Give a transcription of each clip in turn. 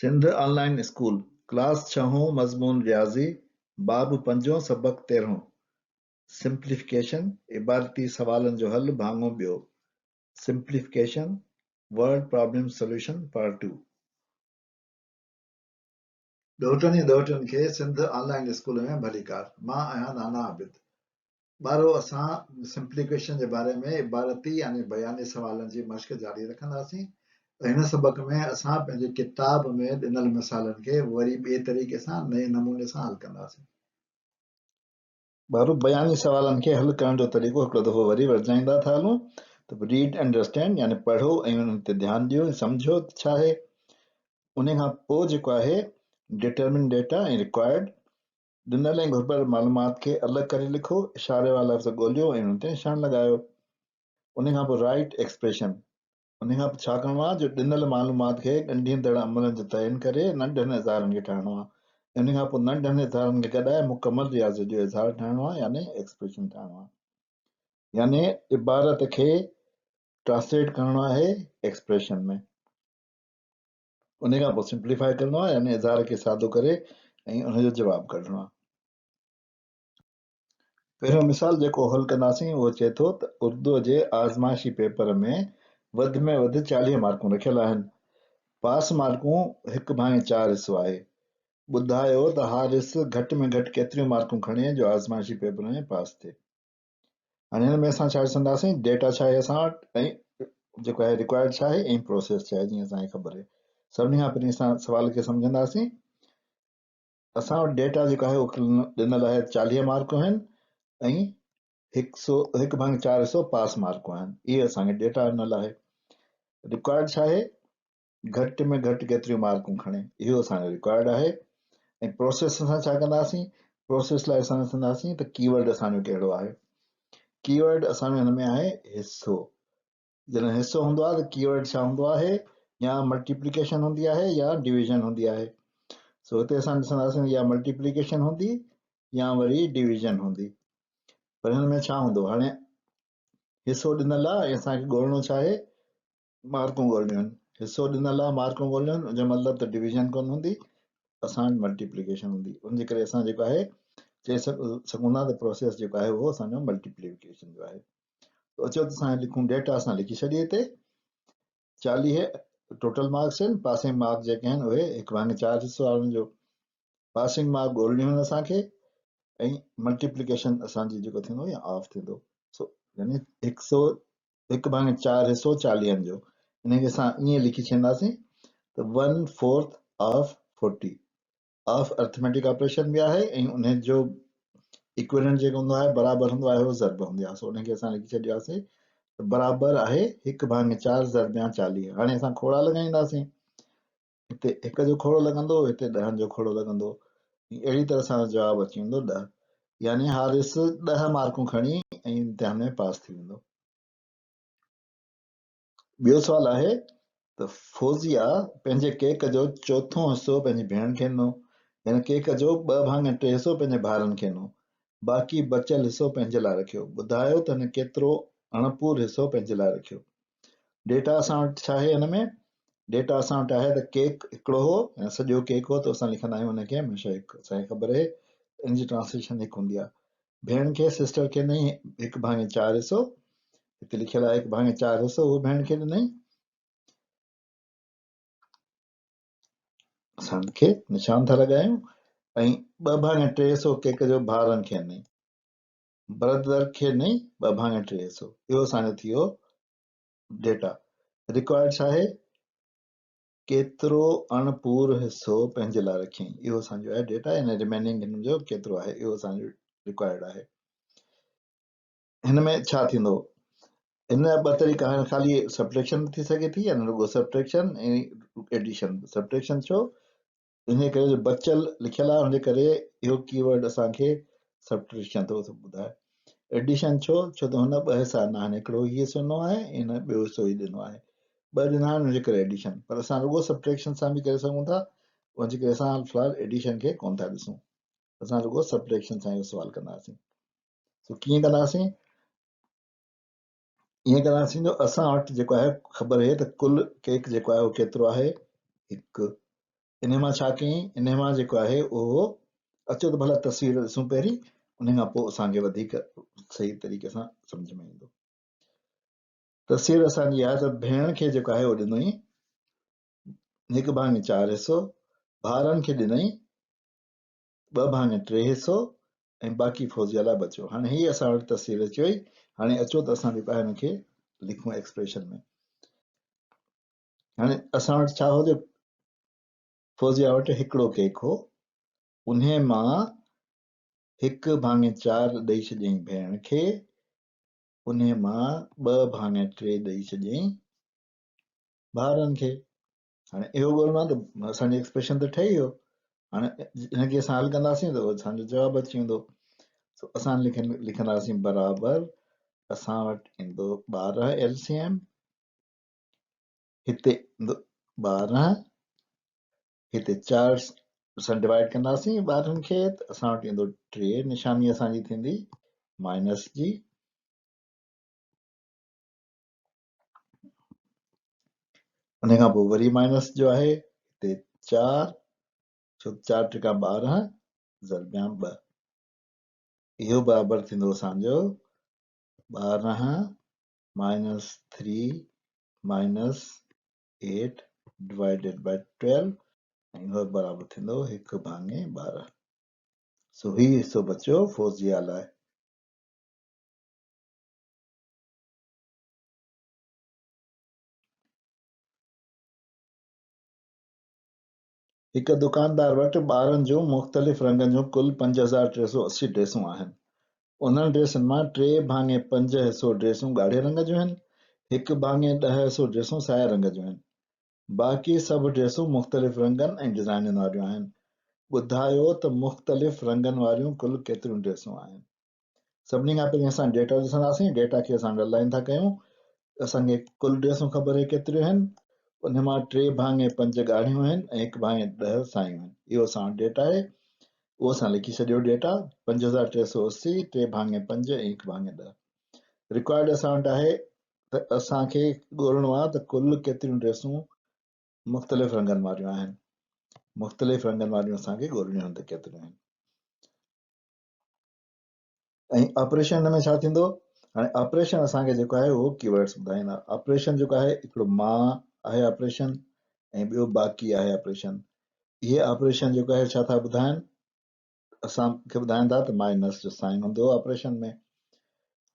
سنڌ آن line school, class ڇهون، مضمون رياضي، باب پنجون، سبق تيرهون، سمپليفڪيشن، عبارتي سوالن جو حل ڀاڱو ٻيو، Simplification، Word Problem Solution Part Two. ڏوهٽن ۽ ڏوهٽين کي سنڌ آن لائين اسڪول ۾ ڀليڪار. مان آهيان نانا عابد. ٻارو اسان سمپليفڪيشن جي باري ۾ عبارتي يعني بياني سوالن جي مشق جاري رکنداسين ته هن سبق ۾ اسان پنهنجي ڪتاب ۾ ڏنل مثالن کي وري ٻئي طريقي سان نئين نموني سان حل ڪنداسين. ٻارو بياني سوالن کي حل ڪرڻ جو طريقو هڪڙو دفعو وري ورجائيندا ٿا هلون ته ريڊ انڊرسٽينڊ يعني پڙهو ۽ انهن تي ڌيان ڏيو ۽ سمجهو ته ڇا آهي انهي کان پوء جيڪو آهي ڊٽرمن ڊيٽا ۽ رڪوائرڊ ڏنل ۽ گهربل معلومات کي الڳ ڪري لکو، اشاري وارا لفظ ڳوليو ۽ انهن تي نشان لڳايو. انهي کان پوء رائيٽ ايڪسپريشن، انهي کان پوء ڇا ڪرڻو آهي جو ڏنل معلومات کي ڳنڍيندڙ عملن جو تعين ڪري ننڍن اظهارن کي ٺاهڻو آهي ۽ انهي کان پوء ننڍن اظهارن کي گڏائي مڪمل رياضي جو اظهار ٺاهڻو آهي يعني ايڪسپريشن ٺاهڻو آهي يعني عبارت کي ٽرانسليٽ ڪرڻو آهي ايڪسپريشن ۾. ان کان پوء سمپليفائي ڪرڻو آهي يعني اظهار کي سادو ڪري ۽ ان جو جواب ڪڍڻو آهي. پهريون مثال جيڪو حل ڪنداسين اهو چئي ٿو ته اردو جي آزمائشي پيپر ۾ وڌ ۾ وڌ 40 مارڪون رکيل آهن. پاس مارڪون هڪ ڀاڱي چار حصو آهي. ٻڌايو ته حارث گهٽ ۾ گهٽ ڪيتريون مارڪون کڻي جو آزمائشي پيپر ۾ پاس ٿئي. هاڻي هن ۾ اسان ڇا ڏسنداسين ڊيٽا ڇا آهي اسان وٽ ۽ جيڪو آهي رڪوائرڊ ڇا آهي ۽ پروسيس ڇا آهي جيئن اسان کي خبر آهي سڀني کان پهرين اسان سوال کي سمجهنداسين اسان وٽ ڊيٽا جيڪو آهي اهو ڏنل آهي 40 مارڪون آهن ۽ هڪ سو هڪ ڀاڱي چار حصو پاس مارڪون آهن اهي اسان کي ڊيٽا ڏنل آهي رڪوائرڊ ڇا آهي گهٽ ۾ گهٽ ڪيتريون مارڪون کڻي اهو اسان جو رڪوائرڊ آهي ۽ پروسيس اسان ڇا ڪنداسين پروسيس لاء اسان ڏسنداسين ته ڪي ورڊ اسان جو ڪهڙو آهي ڪي ورڊ اسان جو هن ۾ آهي حصو جڏهن حصو هوندو آهي ته ڪي ورڊ ڇا هوندو آهي يا ملٽيپليڪيشن هوندي آهي يا ڊويزن هوندي آهي سو هتي اسان ڏسنداسين يا ملٽيپليڪيشن هوندي يا وري ڊويزن هوندي پر هن ۾ ڇا هوندو هاڻي حصو ڏنل آهي ۽ اسان کي ڳولڻو ڇا آهي مارڪون ڳولڻيون آهن حصو ڏنل آهي مارڪون ڳولڻيون آهن ان جو مطلب ته ڊويزن ڪونه هوندي اسان وٽ ملٽيپليڪيشن هوندي ان جي ڪري اسان جيڪو آهي چئي سگهون ٿا ته پروسيس جيڪو آهي اهو اسان جو ملٽيپليڪيشن جو آهي ته اچو ته اسان لکون ڊيٽا اسان لکي ڇڏي هتي 40 ٽوٽل مارڪس آهن پاسنگ مارڪ جيڪي آهن اهي هڪ ڀاڱي چار حصو آهي ان جو پاسنگ مارڪ ڳولڻيون آهن اسان کي ۽ ملٽيپليڪيشن اسان جي جيڪو ٿيندو يا آف ٿيندو سو يعني هڪ سو هڪ ڀاڱي چار حصو چاليهن جو ان کي اسان ائين لکي ڇڏينداسين ته one fourth of 40 of arithmetic operation به آهي ۽ ان جو ايڪويلنٽ جيڪو هوندو آهي برابر هوندو آهي اهو ضرب هوندي آهي سو ان کي اسان لکي ڇڏياسين ته برابر آهي هڪ ڀاڱي چار ضرب يا 40 هاڻي اسان کوڙا لڳائينداسين هتي هڪ جو کوڙو لڳندو هتي ڏهن جو کوڙو لڳندو اهڙي طرح سان جواب اچي ويندو 10 يعني حارث 10 مارڪون کڻي ۽ امتحان ۾ پاس ٿي ويندو. ٻيو سوال آهي ته فوزيا پنهنجي ڪيڪ جو چوٿون حصو پنهنجي ڀيڻ کي ڏنو يعني ڪيڪ جو ٻه ڀاڱي ٽي حصو پنهنجي ڀائرن کي ڏنو باقي بچيل حصو پنهنجي لاء رکيو ٻڌايو ته هن ڪيترو اڻپور حصو پنهنجي لاء رکيو. ڊيٽا اسان وٽ ڇا آهي هن ۾ ڊيٽا اسان وٽ آهي ته ڪيڪ هڪڙو هو ۽ سڄو ڪيڪ هو ته اسان لکندا آهيون ان کي هميشه هڪ اسان کي خبر آهي ان جي ٽرانسليشن هڪ هوندي آهي ڀيڻ کي سسٽر کي ڏنائين هڪ ڀاڱي چار حصو هتي لکيل آهي هڪ ڀاڱي چار حصو هو ڀيڻ کي ڏنائين اسان کي نشان ٿا لڳايون ۽ ٻه ڀاڱي ٽي حصو ڪيڪ جو ڀائرن کي ڏنائين بردر کي ڏنائين ٻه ڀاڱي ٽي حصو اهو اسان جو ٿي ويو ڊيٽا رڪوائرڊ ڇا آهي ڪيترو اڻ پور حصو پنهنجي لاء رکيائين اهو اسان جو آهي ڊيٽا يعني ريميننگ هن جو ڪيترو آهي اهو اسان جو رڪوائرڊ آهي هن ۾ ڇا ٿيندو هن جا ٻه طريقا آهن خالي سبٽريڪشن ٿي سگهي ٿي يعني رڳو سبٽريڪشن ۽ ايڊيشن سبٽريڪشن ڇو ان جي ڪري جو بچيل لکيل آهي ان جي ڪري اهو ڪي ورڊ اسان کي سبٽريڪشن ٿو ٻڌائي. ايڊيشن ڇو؟ ڇو ته هن ٻه حصا ڏنا آهن هڪڙو هي حصو ڏنو آهي ۽ هن ٻيو حصو هي ڏنو آهي ٻه ڏنا آهن ان جي ڪري ايڊيشن پر اسان رڳو سبٽريڪشن سان به ڪري سگهون ٿا ان جي ڪري اسان في الحال ايڊيشن کي ڪون ٿا ڏسون اسان رڳو سبٽريڪشن سان اهو سوال ڪنداسين سو ڪيئن ڪنداسين ائين ڪنداسين جو اسان وٽ جيڪو آهي خبر آهي ته ڪل ڪيڪ جيڪو آهي اهو ڪيترو آهي هڪ انهي مان ڇا ڪيائين؟ انهي مان جيڪو آهي اهو اچو ته ڀلا تصوير ڏسون پهرين انهي کان پوء اسان کي وڌيڪ صحيح طريقي سان سمجھ ۾ ايندو. تصوير اسان جي آهي ته ڀيڻ کي جيڪو آهي اهو ڏنائين هڪ ڀاڱي چار حصو، ڀائرن کي ڏنائين ٻه ڀاڱي ٽي حصو ۽ باقي فوزيه لاء بچيو. هاڻي هي اسان وٽ تصوير اچي وئي. هاڻي اچو ته اسان جيڪو آهي هن کي لکون ايڪسپريشن ۾. هاڻي اسان وٽ ڇا هو جو فوزيه وٽ هڪڙو ڪيڪ هو، انهي مان هڪ ڀاڱي چار ڏئي ڇڏيائين ڀيڻ کي، انهي مان ٻه ڀاڱي ٽي ڏئي ڇڏيائين ڀائرن کي. هاڻي اهو ڳولڻو آهي ته اسان جو ايڪسپريشن ته ٺهي ويو، هاڻي هن کي اسان حل ڪنداسين ته اسان جو جواب اچي ويندو. سو اسان لکنداسين برابر اسان وٽ ايندو 12 ايل سي ايم، هتي ايندو 12، هتي 4 سان ڊوائيڊ ڪنداسين 12 کي ته اسان وٽ ايندو 3، نشاني اسان جي ٿيندي مائنس جي. ان کان پوء وري مائنس جو آهي هتي 4، ڇو چار ٽڪا 12 ضربيان 2، اهو برابر ٿيندو اسان جو 12 minus 3 minus 8 divided by 12 ۽ اهو برابر ٿيندو هڪ ڀاڱي 12. سو هي حصو بچيو فوزيا لاء. هڪ دڪاندار وٽ ٻارن جون مختلف رنگن جون ڪل 5380 ڊريسون آهن. انهن ڊريسن مان ٽي ڀاڱي پنج حصو ڊريسون ڳاڙهي رنگ جون آهن، هڪ ڀاڱي ڏهه حصو ڊريسون سائي رنگ جون آهن. باقي سڀ ڊريسون مختلف رنگن ۽ ڊزائنن واريون آهن. ٻڌايو ته مختلف رنگن واريون ڪل ڪيتريون ڊريسون آهن؟ سڀني کان پهرين اسان ڊيٽا ڏسنداسين. ڊيٽا کي اسان انڊرلائن ٿا ڪيون. اسان کي ڪل ڊريسون خبر آهي ڪيتريون آهن. ان مان ٽي ڀاڱي پنج ڳاڙهيون آهن ۽ هڪ ڀاڱي ڏهه سايون آهن. اهو اسان وٽ ڊيٽا آهي، اهو اسان لکي ڇڏيو. ڊيٽا 5380، ٽي ڀاڱي پنج ۽ هڪ ڀاڱي ڏهه. رڪوائرڊ اسان وٽ آهي ته اسان کي ڳولڻو آهي ته ڪل ڪيتريون ڊريسون مختلف رنگن واريون آهن. مختلف رنگن واريون اسان کي ڳولڻيون آهن ته ڪيتريون آهن. ۽ آپريشن ۾ ڇا ٿيندو؟ هاڻي آپريشن اسان کي جيڪو آهي اهو ڪي ورڊس ٻڌائيندا. آپريشن جيڪو آهي هڪڙو مان آهي آپريشن ۽ ٻيو باقي آهي آپريشن. اهي آپريشن جيڪو آهي ڇا ٿا ٻڌائن؟ اسان کي ٻڌائن ٿا ته مائنس جو سائن هوندو آپريشن ۾.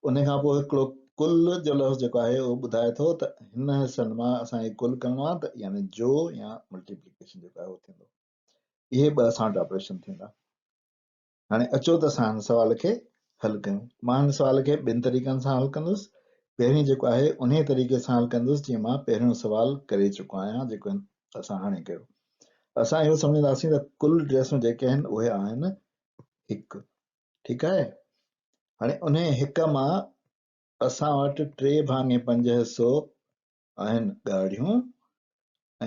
ان کان پوء هڪڙو ڪل جو لفظ جيڪو آهي اهو ٻڌائي ٿو ته هن حصن مان اسان کي ڪل ڪرڻو آهي ته يعني جو يا ملٽيپليڪيشن جيڪو آهي اهو ٿيندو. اهي ٻه اسان وٽ آپريشن ٿيندا. هاڻي اچو ته اسان هن سوال کي حل ڪيون. مان هن سوال کي ٻن طريقن سان حل ڪندس. پهرين جيڪو آهي انهيء طريقي سان حل ڪندس جيئن مان پهريون سوال ڪري چڪو آهيان جيڪو اسان هاڻي ڪيو. اسان اهو سمجهنداسين ته ڪل ڊريسون جيڪي آهن اهي آهن هڪ. ٺيڪ آهي. هاڻي انهيء هڪ مان اسان وٽ ٽي ڀاڱي پنج حصو آهن ڳاڙهيون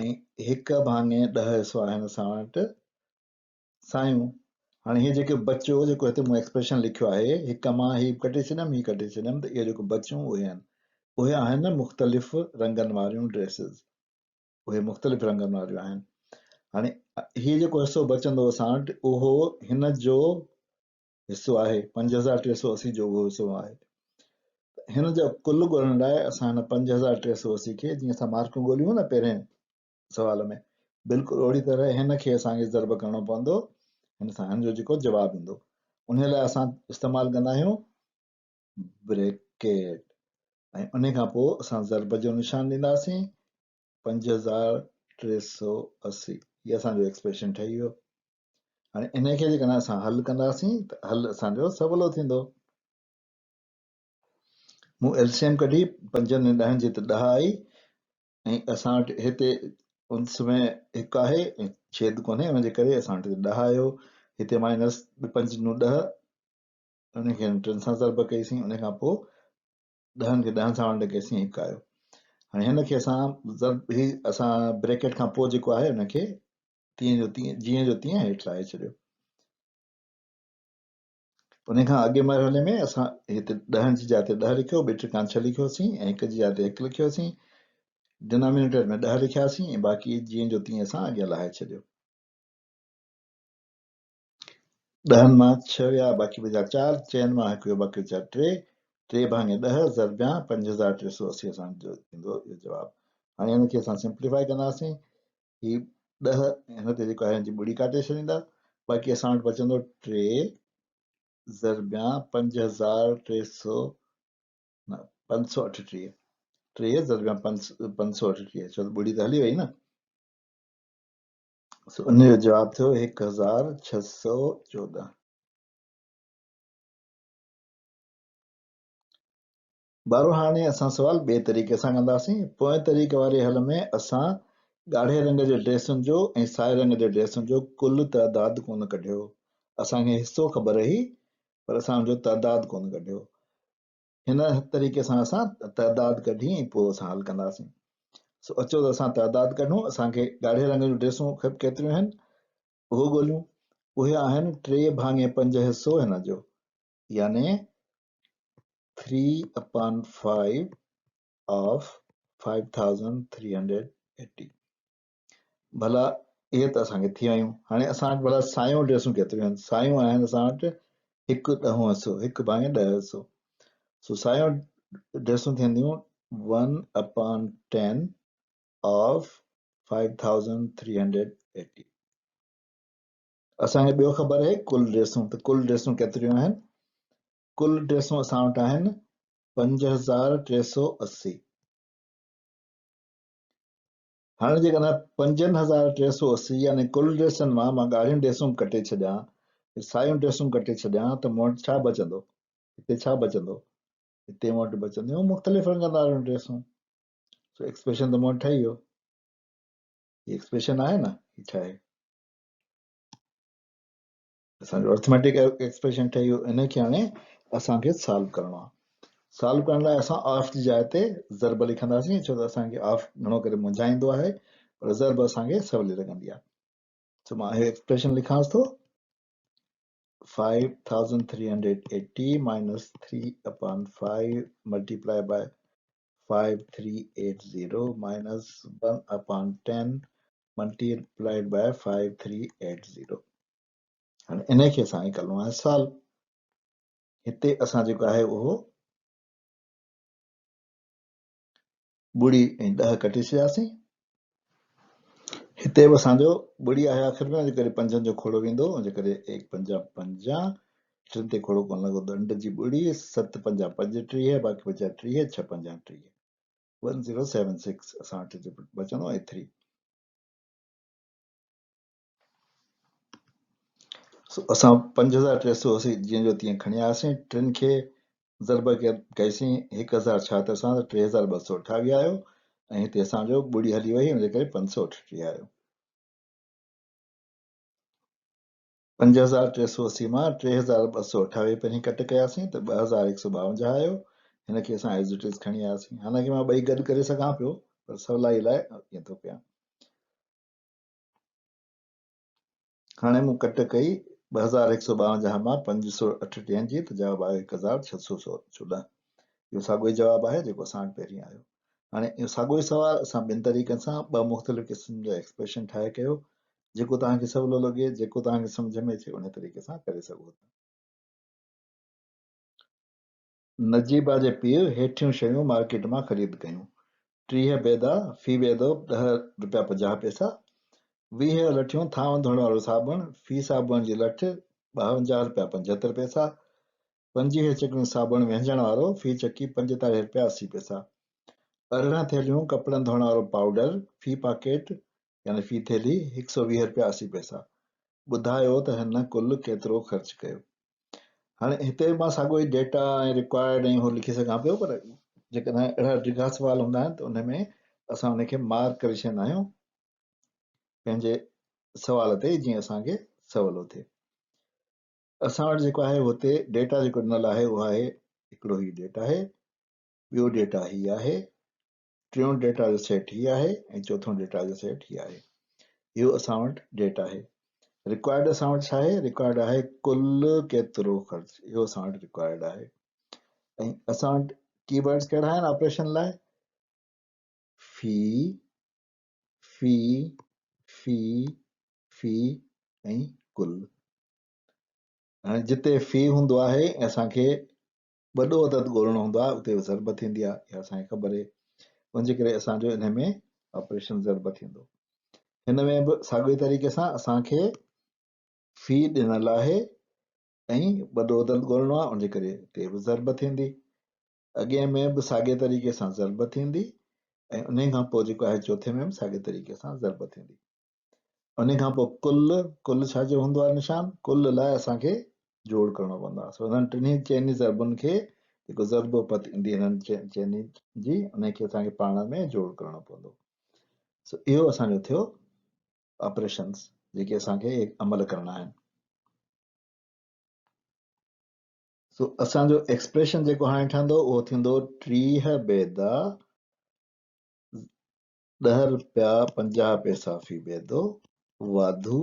۽ هڪ ڀاڱي ڏهه حصو آهن اسان وٽ سايون. هاڻي هي جيڪو بچيو جيڪو هتي مون ايڪسپريشن لکيو آهي، هڪ مان هي ڪٽي ڇڏيم هي ڪٽي ڇڏيم ته اهي جيڪو بچيون اهي آهن، اهي آهن مختلف رنگن واريون ڊريسز، اهي مختلف رنگن واريون آهن. هاڻي هي جيڪو حصو بچندو اسان وٽ اهو هن جو حصو آهي، 5380 جو اهو حصو آهي. هن جو ڪل ڳولڻ لاء اسان هن 5380 کي جيئن اسان مارڪون ڳوليون نه پهرين سوال ۾ بلڪل اهڙي طرح هن کي اسان کي ضرب ڪرڻو پوندو هن سان، هن جو جيڪو جواب ايندو ان لاء اسان استعمال ڪندا آهيون بريڪيٽ ۽ ان کان پوء اسان ضرب جو نشان ڏينداسين 5380. هي اسان جو ايڪسپريشن ٺهي ويو. هاڻي ان کي جيڪڏهن اسان حل ڪنداسين ته حل اسان جو سولو ٿيندو. مون ايل سي ايم ڪڍي، پنجن ۽ ڏهن جي ته 10 آئي ۽ اسان وٽ هتي انس ۾ هڪ آهي ۽ ڇيد ڪونهي ان جي ڪري اسان وٽ 10 آيو. هتي مائنس پنج نو ڏهه، ان کي ٽن سان ضرب ڪئيسين، ان کان پوء ڏهن کي ڏهن سان ونڊ ڪئيسين، هڪ آيو. هاڻي هن کي اسان ضرب هي اسان بريڪيٽ کان پوء جيڪو آهي ان کي تيئن جو تيئن جيئن جو تيئن هيٺ لاهي ڇڏيو. ان کان اڳئين مرحلي ۾ اسان هتي ڏهن جي جاء تي 10 لکيو، ٻه ٽڪان ڇهه لکيوسين ۽ هڪ جي جاء تي هڪ لکيوسين. ڊنامينيٽر ۾ 10 لکياسين ۽ باقي جيئن جو تيئن اسان اڳيان لاهي ڇڏيو. ڏهن مان ڇهه ويا باقي بچيا چار، چئن مان هڪ ويو باقي بچيا ٽي، ٽي ڀاڱي ڏهه ضربيان 5380 اسان جو ٿيندو اهو جواب. هاڻي هن کي اسان سمپليفائي ڪنداسين. هي 10 هن تي جيڪو آهي هن جي ٻڙي ڪاٽي ڇڏيندا، باقي اسان وٽ بچندو ٽي ضربيان پنج هزار ٽي سؤ نه پنج سؤ اٺٽيهه، ٽي ضربيان پنج سؤ اٺٽيهه، ڇو ته ٻڙي ته هلي وئي نه. سو ان جو جواب ٿيو 1614. ٻارو هاڻي اسان سوال ٻئي طريقي سان ڪنداسين. پوئين طريقي واري حل ۾ اسان ڳاڙهي رنگ جي ڊريسن جو ۽ سائي رنگ جي ڊريسن جو ڪل تعداد ڪونه ڪڍيو. اسان کي حصو خبر هئي پر اسان ان جو تعداد ڪونه ڪڍيو. هن طريقي سان اسان تعداد ڪڍي ۽ پوء اسان حل ڪنداسين. سو اچو ته اسان تعداد ڪڍون. اسان کي ڳاڙهي رنگ جون ڊريسون ڪيتريون آهن اهو ڳوليون. اهي آهن ٽي ڀاڱي پنج حصو هن جو، يعني three upon five of five thousand three hundred eighty. ڀلا اهي ته اسان کي ٿي ويون. هاڻي اسان وٽ ڀلا سايون ڊريسون ڪيتريون آهن؟ سايون آهن اسان وٽ هڪ ڏهون حصو، هڪ ڀاڱي ڏهه حصو. سو سايون ڊريسون ٿينديون one upon ten of five thousand three hundred eighty. اسان کي ٻيو خبر آهي ڪل ڊريسون، ته ڪل ڊريسون ڪيتريون آهن؟ ڪل ڊريسون اسان وٽ آهن 5380. هاڻي جيڪڏهن 5380 يعني ڪل ڊريسن مان مان ڳاڙهيون ڊريسون به ڪٽي ڇڏيان، سايون ڊريسون ڪٽي ڇڏيان ته مون وٽ ڇا بچندو؟ هتي ڇا بچندو؟ هتي مون وٽ بچنديون مختلف رنگن واريون ڊريسون. سو ايڪسپريشن ته مون وٽ ٺهي ويو. هي ايڪسپريشن آهي نه، هي ڇا آهي؟ اسان جو ارٿميٽڪ ايڪسپريشن ٺهي ويو. ان کي هاڻي اسان کي سالو ڪرڻو آهي. سالو ڪرڻ لاء اسان آف جي جاء تي ضرب لکنداسين، ڇو ته اسان کي آف گهڻو ڪري منجهائيندو آهي، پر ضرب اسان کي سولي لڳندي آهي. سو مان اهو ايڪسپريشن لکانس ٿو 5380 minus 3 upon 5 multiply by 5380 minus 1 upon 10 multiplied by 5380. هاڻي انهي کي اسان کي ڪرڻو آهي سالو. هتي اسان جيڪو آهي اهو ٻڙي ۽ ڏهه ڪٽي ڇڏياسين. هتي به اسان جو ٻڙي آهي آخر ۾، ان ڪري پنجن جو کوڙو ويندو، ان ڪري ايڪ پنجا پنجا، ٽن تي کوڙو ڪونه لڳو، ڏنڊ جي ٻڙي، ست پنجا پنجٽيهه، باقي بچيا ٽيهه، ڇهه پنجا ٽيهه، ون زيرو سيون سڪس اسان وٽ بچندو ۽ ٿري. سو اسان 5380 جيئن جو تيئن کڻي آياسين، ٽن کي ضرب ڪئيسين 1076 سان ته 3228 آيو ۽ هتي اسان جو ٻڙي هلي وئي ان جي ڪري 538 آيو. 5380 مان 3228 پهرين ڪٽ ڪياسين ته 2152 آيو. هن کي اسان ايز it is کڻي آياسين. حالانڪه مان ٻئي گڏ ڪري سگهان پيو پر سولائي لاء ائين ٿو ڪيان. هاڻي مون ڪٽ ڪئي 2152 مان 538 جي ته جواب آيو 1614. اهو ساڳيو ئي جواب آهي جيڪو اسان وٽ پهرين آيو. هاڻي اهو ساڳيو ئي سوال اسان ٻن طريقن سان ٻه مختلف قسم جا ايڪسپريشن ٺاهي ڪيو. جيڪو توهان کي سولو لڳي، جيڪو توهان کي سمجهه ۾ اچي ان طريقي سان ڪري سگهو ٿا. نجيبه جي پيء هيٺيون شيون مارڪيٽ مان خريد ڪيون. 30 بيدا، في بيدو ڏهه رپيا پنجاهه پئسا، 20 لٺيون ٿانون ڌوئڻ وارو صابڻ، في صابڻ جي لٺ ٻاونجاهه رپيا پنجهتر پئسا، 25 چڪيون صابڻ وهنجڻ وارو، في چڪي پنجيتاليهه رپيا 80 پئسا، 18 ٿيلهيون ڪپڙن ڌوئڻ وارو پائوڊر، في پاڪيٽ يعني في ٿيلهي هڪ سؤ ويهه رپيا 80 پئسا. ٻڌايو ته هن ڪل ڪيترو خرچ ڪيو؟ هاڻي هتي به مان ساڳيو ئي ڊيٽا ۽ رڪوائرڊ ۽ هو لکي سگهان پيو، پر جيڪڏهن اهڙا ڊگها سوال هوندا آهن ته ان ۾ اسان ان کي مارڪ ڪري ڇڏيندا آهيون پنهنجي سوال تي، جيئن اسان کي سولو ٿئي. اسان وٽ جيڪو آهي هتي ڊيٽا جيڪو ڏنل آهي اهو آهي هڪڙو هي ڊيٽا آهي، ٻيو ڊيٽا هي آهي، ٽيون ڊيٽا جو سيٽ هي آهي ۽ چوٿون ڊيٽا جو سيٽ هي آهي. اهو اسان وٽ ڊيٽا آهي. رڪوائرڊ اسان وٽ ڇا آهي؟ رڪوائرڊ آهي ڪل ڪيترو خرچ، اهو اسان وٽ رڪوائرڊ آهي. ۽ اسان وٽ ڪي ورڊز ڪهڙا آهن آپريشن لاء؟ في، في، في، في ۽ ڪل. هاڻي جتي في هوندو آهي ۽ اسان کي وڏو عدد ڳولڻو هوندو آهي اتي ضرب ٿيندي آهي، اها اسان کي خبر آهي. ان جي ڪري اسان جو ان ۾ آپريشن ضرب ٿيندو. هن ۾ به ساڳئي طريقي سان اسان کي في ڏنل آهي ۽ وڏو عدد ڳولڻو آهي، ان جي ڪري اتي به ضرب ٿيندي. اڳئين ۾ به ساڳئي طريقي سان ضرب ٿيندي ۽ انهي کان پوء جيڪو آهي چوٿين ۾ به ساڳئي طريقي سان ضرب ٿيندي. انهي کان پوء ڪل، ڪل ڇا جو هوندو آهي نشان؟ ڪل لاء اسان کي جوڙ ڪرڻو پوندو آهي. سو انهن ٽنهي چئني ضربن کي جيڪو ضرب اپت ايندي انهن چئني جي انهي کي اسان کي پاڻ ۾ جوڙ ڪرڻو پوندو. سو اهو اسان جو ٿيو آپريشنس جيڪي اسان کي عمل ڪرڻا آهن. سو اسان جو ايڪسپريشن جيڪو هاڻي ٺهندو اهو ٿيندو 30 بيدا ڏهه رپيا 50 پئسا في بيدو، واڌو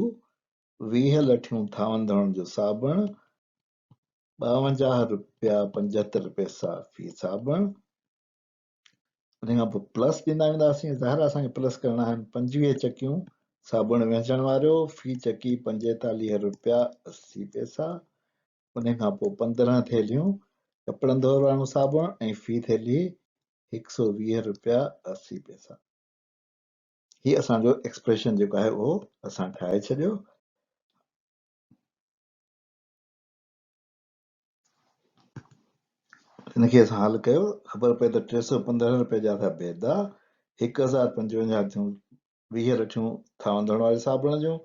20 لٺيون ٿانون ڌوئڻ جو صابڻ 52 رپيا 75 پئسا في صابڻ. ان کان پوء پلس ڏيندا وينداسين، ظاهر آهي اسان کي پلس ڪرڻا آهن. 25 چڪيون صابڻ وهنجڻ وارو في چڪي 45 رپيا 80 پئسا. ان کان پوء 15 ٿيلهيون ڪپڙن ڌوئڻ وارو صابڻ ۽ في ٿيلهي 120 رپيا 80 پئسا. هي اسان جو ايڪسپريشن جيڪو آهي اهو اسان ٺاهي ڇڏيو. ان کي اسان حل ڪيو، خبر پئي ته 315 رپئي جا ٿيا بيدا، 1055 ٿيون 20 لٺيون ٿانون ڌوئڻ واري صابڻ جون،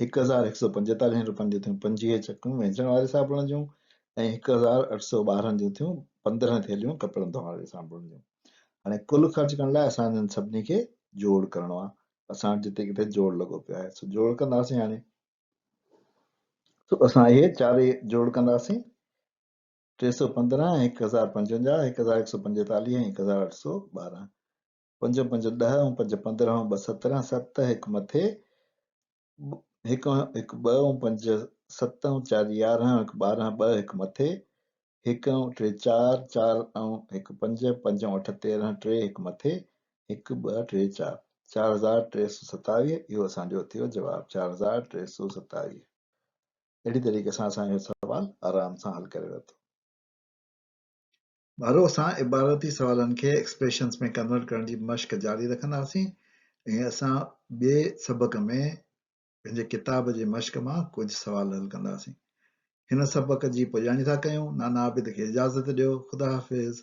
1145 رپين جون ٿيون 25 چڪيون وهنجڻ واري صابڻ جون ۽ 1812 جون ٿيون 15 ٿيلهيون ڪپڙن ڌوئڻ واري صابڻ جون. هاڻي ڪل خرچ ڪرڻ لاء اسان انهن سڀني کي جوڙ ڪرڻو آهي. اسان وٽ جتي ڪٿي جوڙ لڳو پيو آهي، سو جوڙ ڪنداسين هاڻي. سو اسان اهي چارئي جوڙ ڪنداسين، 315 ۽ 1055، 1145 ۽ 1812. پنج پنج ڏهه ۽ پنج 15 ۽ ٻه 17، ست هڪ مٿي، هڪ هڪ ٻه ۽ پنج ست ۽ چار 11 ۽ هڪ 12، ٻه هڪ مٿي، هڪ ۽ ٽي چار، چار ۽ هڪ پنج، پنج ۽ اٺ 13، ٽي هڪ مٿي، هڪ ٻه ٽي چار، 4327، اهو اسان جو ٿيو جواب 4327. اهڙي طريقي سان اسان اهو سوال آرام سان حل ڪري ورتو. ٻارو اسان عبارتي سوالن کي ايڪسپريشنز ۾ ڪنورٽ ڪرڻ جي مشق جاري رکنداسين ۽ اسان ٻئي سبق ۾ پنهنجي ڪتاب جي مشق مان ڪجهه سوال حل ڪنداسين. هن سبق جي پڄاڻي ٿا ڪيون. نانا عابد کي اجازت ڏيو. خدا حافظ.